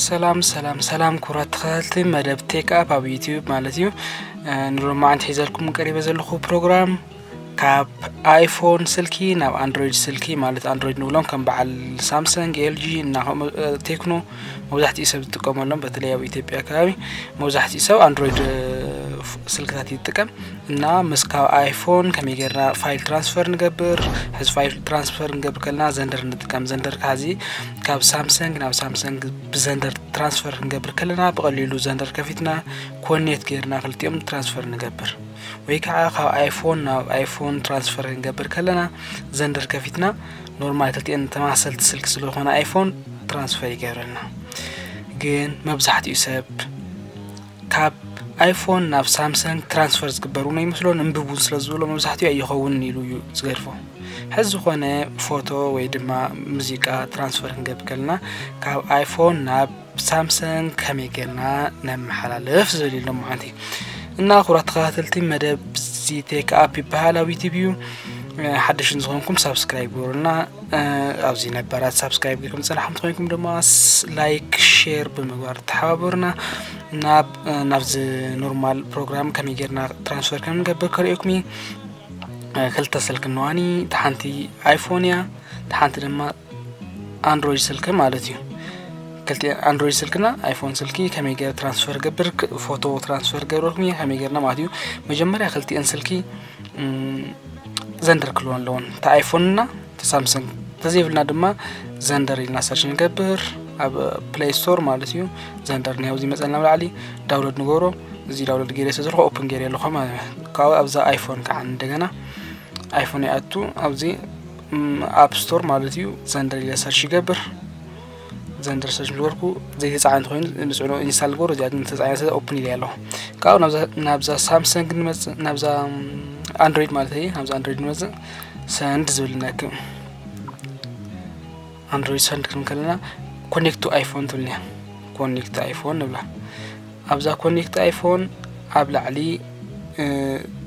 ሰላም ሰላም ሰላም፣ ክቡራት ተኸታተልቲ መደብ ቴክ ኣፕ ኣብ ዩቲዩብ ማለት እዩ። ንሎማዓንቲ ሒዘልኩም ቀሪበ ዘለኹ ፕሮግራም ካብ ኣይፎን ስልኪ ናብ ኣንድሮይድ ስልኪ፣ ማለት ኣንድሮይድ ንብሎም ከም በዓል ሳምሰንግ፣ ኤልጂ እና ከምኡ ቴክኖ መብዛሕትኡ ሰብ ዝጥቀመሎም፣ በተለይ ኣብ ኢትዮጵያ ከባቢ መብዛሕትኡ ሰብ ኣንድሮይድ ስልክታት ይጥቀም። እና ምስ ካብ ኣይፎን ከመይ ጌርና ፋይል ትራንስፈር ንገብር? ሕዚ ፋይል ትራንስፈር ንገብር ከለና ዘንደር ንጥቀም። ዘንደር ካዚ ካብ ሳምሰንግ ናብ ሳምሰንግ ብዘንደር ትራንስፈር ክንገብር ከለና ብቐሊሉ ዘንደር ከፊትና ኮኔክት ጌርና ክልቲኦም ትራንስፈር ንገብር። ወይ ከዓ ካብ ኣይፎን ናብ ኣይፎን ትራንስፈር ክንገብር ከለና ዘንደር ከፊትና ኖርማል ክልቲኤን ተመሳሰልቲ ስልኪ ስለዝኾነ ኣይፎን ትራንስፈር ይገብረልና። ግን መብዛሕትኡ ሰብ ካብ ኣይፎን ናብ ሳምሰንግ ትራንስፈር ዝግበር እውን ኣይመስሎን፣ እምቢ እውን ስለ ዝብሎ መብዛሕትኡ ኣይኸውንን ኢሉ እዩ ዝገድፎ። ሕዚ ዝኾነ ፎቶ ወይ ድማ ሙዚቃ ትራንስፈር ክንገብር ከለና ካብ ኣይፎን ናብ ሳምሰንግ ከመይ ጌርና ነመሓላልፍ ዝብል እዩ ሎማዓንቲ። እና ክቡራት ተኸታተልቲ መደብ ዚ ቴክ ኣፕ ይበሃል ኣብ ዩቲዩብ እዩ። ሓደሽን ዝኾንኩም ሳብስክራይብ ግበሩና። ኣብዚ ነባራት ሳብስክራይብ ጌርኩም ዝጸናሕኩም ተኾይንኩም ድማ ላይክ ሼር ብምግባር ተሓባበሩና። ናብ ናብዚ ኖርማል ፕሮግራም ከመይ ጌርና ትራንስፈር ከም ንገብር ከርእየኩም እዩ። ክልተ ስልኪ እነዋኒ፣ እታ ሓንቲ ኣይፎን እያ፣ እታ ሓንቲ ድማ ኣንድሮይድ ስልኪ ማለት እዩ። ክልቲ ኣንድሮይድ ስልክና ኣይፎን ስልኪ ከመይ ገይረ ትራንስፈር ገብር፣ ክ- ፎቶ ትራንስፈር ገብረልኩም እየ ከመይ ገይርና ማለት እዩ። መጀመርያ ክልቲኤን ስልኪ እም፣ ዘንደር ክልወን ኣለዎን፣ እታ ኣይፎንና እታ ሳምሰንግ። ተዘይብልና ድማ ዘንደር ኢልና ሰርች ንገብር ኣብ ፕሌይ ስቶር ማለት እዩ። ዘንደር ናይ ኣብዚ መፀና ኣብ ላዕሊ ዳውንሎድ ንገብሮ። እዚ ዳውንሎድ ገይረ ስለ ዘለኹ ኦፕን ገይረ ኣለኹ ማለት እዩ። ካብኡ ኣብዛ ኣይፎን ከዓ እንደገና ኣይፎን ይኣቱ ኣብዚ ኣፕ ስቶር ማለት እዩ። ዘንደር ኢለ ሰርች ይገብር። ዘንደር ሰርች ዝገበርኩ ዘይተፃዕነ እንተኮይኑ ንፅዕኖ ኢንስታል ዝገብሮ እዚኣ ግን ተፃዕነ ስለ ኦፕን ኢለ ኣለኹ። ካብኡ ናብዛ ሳምሰንግ ንመፅእ ናብዛ ኣንድሮይድ ማለት እዩ። ናብዛ ኣንድሮይድ ንመፅእ ሰንድ ዝብል ነክብ ኣንድሮይድ ሰንድ ክንብል ከለና ኮኔክት ቱ ኣይፎን ትብልኒ ኮኔክት ኣይፎን ንብላ። ኣብዛ ኮኔክት ኣይፎን ኣብ ላዕሊ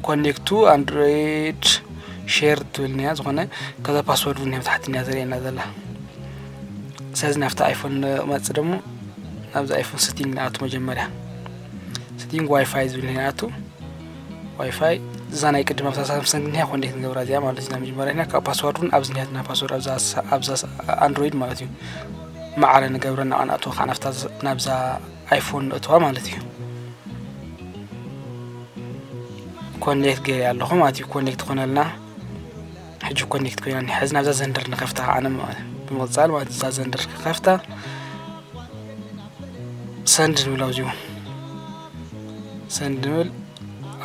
ኮኔክት ቱ ኣንድሮይድ ሼር ትብልኒ እያ። ዝኾነ ከዛ ፓስወርድ እውን ኣብ ታሕቲ እያ ዘርእየና ዘላ። ስለዚ ናብቲ ኣይፎን መፅእ ደሞ ናብዚ ኣይፎን ሰቲንግ ንኣቱ መጀመርያ ሰቲንግ ዋይፋይ ዝብል ንኣቱ ዋይፋይ እዛ ናይ ቅድም ኣብታ ሳምሰንግ እንያ ኮኔክት ንገብራ እዚኣ ማለት እዚና መጀመርያ ኢና ካብ ፓስወርድ እውን ኣብዚ ንያትና ፓስወርድ ኣብዛ ኣንድሮይድ ማለት እዩ። ማዕረ ንገብረ ናብኣ ንኣትወ ከዓ ናብዛ ኣይፎን ንእትዋ ማለት እዩ። ኮኔክት ገይረ ኣለኹ ማለት እዩ። ኮኔክት ኮነልና ሕጂ ኮኔክት ኮይና እኒኣ። ሕዚ ናብዛ ዘንደር ንኸፍታ ኣነ ማለት እዩ። ብምቕፃል ማለት እዛ ዘንደር ክኸፍታ ሰንድ ንብል ኣብዚ እውን ሰንድ ንብል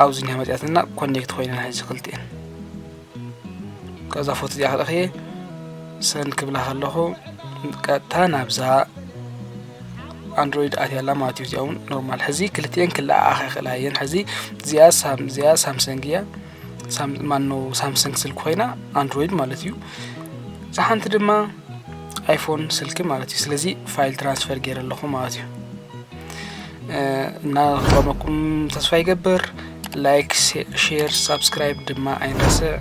ኣብዚ እኒኣ መፅያትና ኮኔክት ኮይና ሕዚ ክልቲኤን ካብዛ ፎቶ እዚኣ ክልእኽየ ሰንድ ክብላ ከለኹ ቀጥታ ናብዛ ኣንድሮይድ ኣትያ ኣላ ማለት እዩ። እዚኣ እውን ኖርማል ሕዚ ክልቲኤን ክለኣኣኻ ይኽእላ እየን። ሕዚ እዚኣ ሳም እዚኣ ሳምሰንግ እያ። ሳም ማኖ ሳምሰንግ ስልኪ ኮይና ኣንድሮይድ ማለት እዩ። እዛ ሓንቲ ድማ ኣይፎን ስልኪ ማለት እዩ። ስለዚ ፋይል ትራንስፈር ገይረ ኣለኹ ማለት እዩ። እና ክጠቅመኩም ተስፋ ይገብር። ላይክ፣ ሼር፣ ሳብስክራይብ ድማ ኣይንረስዕ።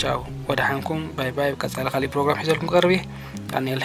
ቻው ወደሓንኩም ባይ ባይ። ቀጻሊ ካሊእ ፕሮግራም ሒዘልኩም ቀርብ እየ። ዳንኤል